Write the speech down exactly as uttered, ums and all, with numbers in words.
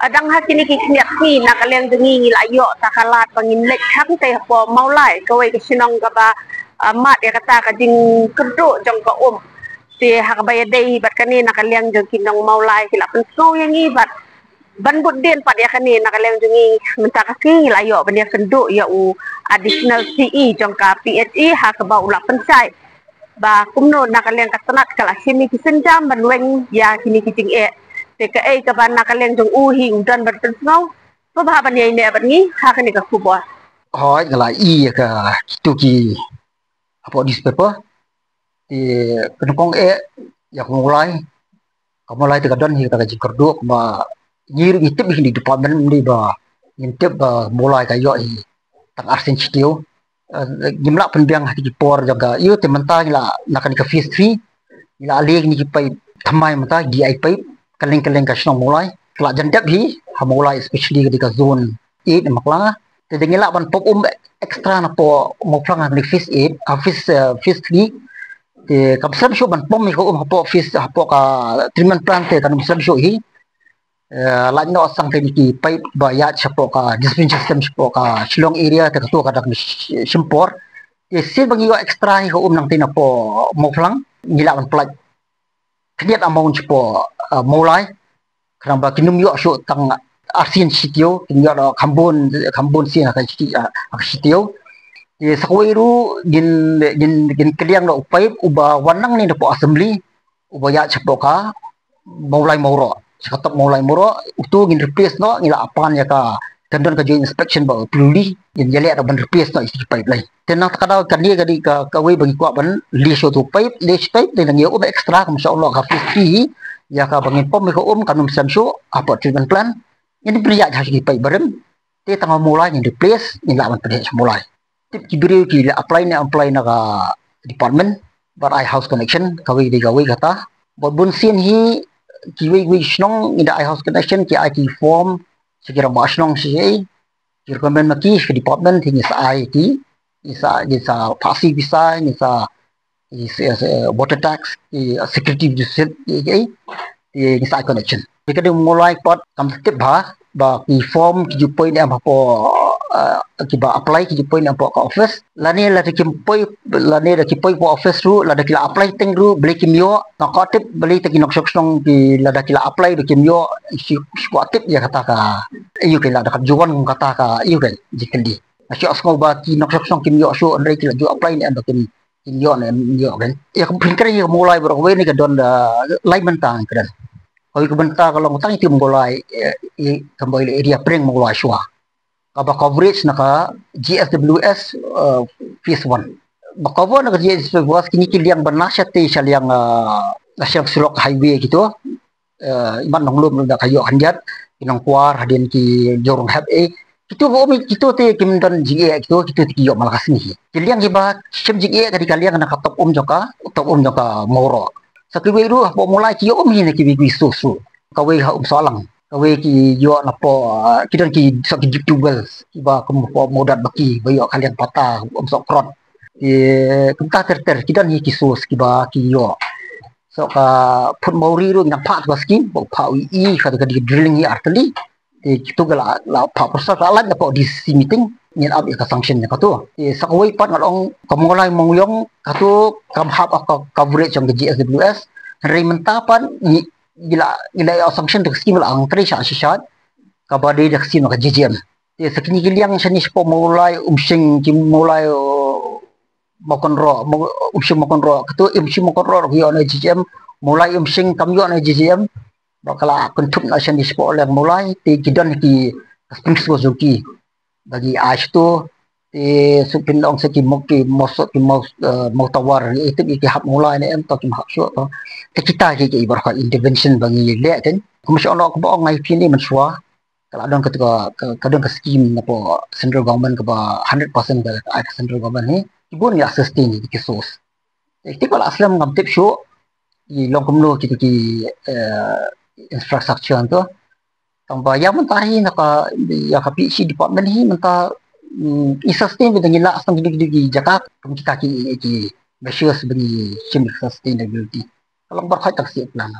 Hadang ha kine ki khyndiat sngi na ka liang jong ngi ngi la ïoh ta ka lad ba ngin leit hangtei hapoh Mawlai, kawei ka shnong kaba, ah, mad ïa kata ka jingkyrduh jong ka um. Te ha kaba ïadei bad kane na ka liang jong ki nong Mawlai ki la pynsngew ïa ngi bad ban bud dien pat ïa kane na ka liang jong ngi mynta ka sngi ngi la ïoh ban ïakynduh ïa u additional C E jong ka P H E ha kaba u la pynshai ba kumno na ka liang ka tnat ka la shim ïa ki sienjam ban weng ïa kine ki jingeh. Te kaei kaba na ka liang jong u hi u don ban pynsngew. Ba bha ban ïai neh bad ngi ha kane ka khubor. Hooid, nga la ïohi ïa ka kitu ki hapoh newspaper. Te ka nyngkong eh ïa ka Mawlai. Ka Mawlai te ka don hi kata ka jingkyrduh, kumba ngi ruh ngi tip hi kine department, ym dei ba ngim tip ba Mawlai ka ïoh hi tang arsien shi taïew. Eh, ngim lah pynbiang ha ki por jong ka, ïoh te mynta ngi la na kane ka phase three ngi la leh kine ki paip thymmai mynta, D I paip, kylleng kylleng ka shnong Mawlai. Ka la jan dep hi ha Mawlai, especially ka dei ka zone eight Makla. Te dang ngi lah ban pump um extra napoh Mawphlang ha kane ka phase eight, ha phase, eh, phase three. Te kam slem shuh ban pump ïa ka um hapoh phase, hapoh ka treatment plant te kam slem shuh hi. Eh, lait noh tang kine ki paip ba ïaid shapoh ka dispensing system shapoh ka Shillong area, te kato ka dang sh-, shim por. Te shisien ba ngi ïoh extra hi ka um nangtei napoh Mawphlang, ngi lah ban pynlait khyndiat amount shapoh, eh, Mawlai. Khnang ba kin ym ïoh shuh tang arsien shi taïew, kin ïoh da khambun, khambun sien ha ka shi, ha ka shi taïew. Te sa kawei ruh ngin, ngin, ngin kylliang da u paip uba wan nangne napoh assembly, uba ïaid shapoh ka Mawlai Mawroh, sha ka top Mawlai Mawroh, utu ngin replace noh, ngi la pan ïa ka, kan don ka joint inspection bad u Pyrluli, ngin ïaleh da ban replace noh ïa ki paip lai. Te na kata ka daw kane ka dei ka, kawei ba ngi kwah ban leh shuh utu paip, leh shuh paip, te ngi ïa um extra, kumba shu ong, ka phase three hi, ïa kaba ngin pump ïa ka um kan ym slem shuh hapoh treatment plant. Ngin pynïaid ha ki paip barim. Te tang ha Mawlai ngin replace, ngin lah ban pynïaid sha Mawlai. Tip ki briew ki la apply ne em apply na ka department, bad ai house connection, kawei dei kawei kata. Bad bun sien hi, kiwei kiwei shnong, ngi da ai house connection, ki ai ki form sha ki rangbah shnong shisha. Ki recommend ma ki sha ka department, te ngi sa ai ki, ngi sa, ngi sa phah siew pisa, ngi sa, ngi sa, eh, water tax, ngi, eh, security deposit, ngi, ngi, ngi sa ai connection. Te ka dei Mawlai pat kam tip bha ba ki form ki ju poi ne em hapoh, eh, kiba apply ki ju poi ne em hapoh ka office. Lane lada kim poi, lane da ki poi hapoh office ruh, lada ki la apply teng ruh, balei kim ïoh, nga kwah tip balei te ki nongshong shnong ki lada ki la apply ba kim ïoh, shu, shu kwah tip ïa kata ka, ïa ka lada ka ju wan kata ka, ïa ka jingkylli. Nga shu sngew ba ki nongshong shnong kim ïoh shuh, hynrei ki la ju apply ne em ba kim, kim ïoh ne em ïoh kan. Ïa ka pynkreh ïa ka Mawlai baroh kawei ne ka don da lai bynta ka don. Kawei ka bynta ka long tang ïa ka Mawlai, eh, ïa ka Mawlai area pyrshang Mawlai shuwa. Kaba coverage na ka G S W S, eh, phase one. Ba cover na ka G S W S kine ki liang ba na shatei sha liang, eh, na sha surok highway kitu. Eh, imat Nonglum ruh da ka ïoh khyndiat, ki Nongkwar hadien ki Jowrong Hep eh. Kitu ba um kitu te kim don jingeh kitu, kitu te ki ïoh man la ka sngi hi. Ki liang kiba shim jingeh ka dei ka liang na ka top um jong ka, top um jong ka Mawroh. Sa kiwei ruh hapoh Mawlai ki ïoh um hi na kiwei kiwei source ruh. Kawei ha Umsohlang. Kawei ki ïoh napoh, ah, ki don ki soh ki deep wells. Kiba kum hapoh Mawdat Baki, ba ïoh ka liang pata, Umsohkrot. Ki kumta ter ter, ki don hi ki source, kiba ki ïoh. Soh ka Phutmawri ruh ngi nang phah ka scheme, ba phah u i, ka, ka drilling hi artylli. Te kitu ka la, la phah pyrsa ka la lait napoh D C meeting, ngin ap ïa ka sanction ïa katu. Te sa kawei pat nga ong ka Mawlai Mawïong, katu kam hap ha ka coverage jong ka G S W S. Hynrei mynta pat ngi, ngi la, ngi la ïa sanction te ka scheme la hangtrei sha shisha. Kaba dei da ka scheme ka G G M. Te sa kine ki liang shane shapoh Mawlai Umshing, ki Mawlai, uh, Mawkynroh, Maw-, Umshing Mawkynroh, katu Umshing Mawkynroh ruh ki ïoh na G G M, Mawlai Umshing kam ïoh na G G M, ba ka la kynthup na shane shapoh liang Mawlai, te ki don ki spring source jong ki. Ba ki ai shatu, te shu pynlong sa ki maw, ki maw soh, ki maw, eh, maw tawar, ïa tip ïa ki hap Mawlai ne em to kim hap shuh to. Te kita ki, ki baroh ka intervention ba ngi leh kan. Kumba shu ong, kumba ong ngi phi ne mynshuwa. Ka la don ka, ka, ka don ka scheme napoh central government kaba hundred percent ka, ka ai ka central government hi. Ki bun ïa sustain ïa ki source. Te ki ba la slem ngam tip shuh. Ki long kumno ki, ki, eh, infrastructure to. Tang ba ïa mynta hi na ka, ïa ka P H E department hi mynta, mm, i sustain ba ngi la sdang ki, ki, ki jaka kum kita ki, ki measures ba ngi shim sustainability. Ka long baroh khat ka sih plan.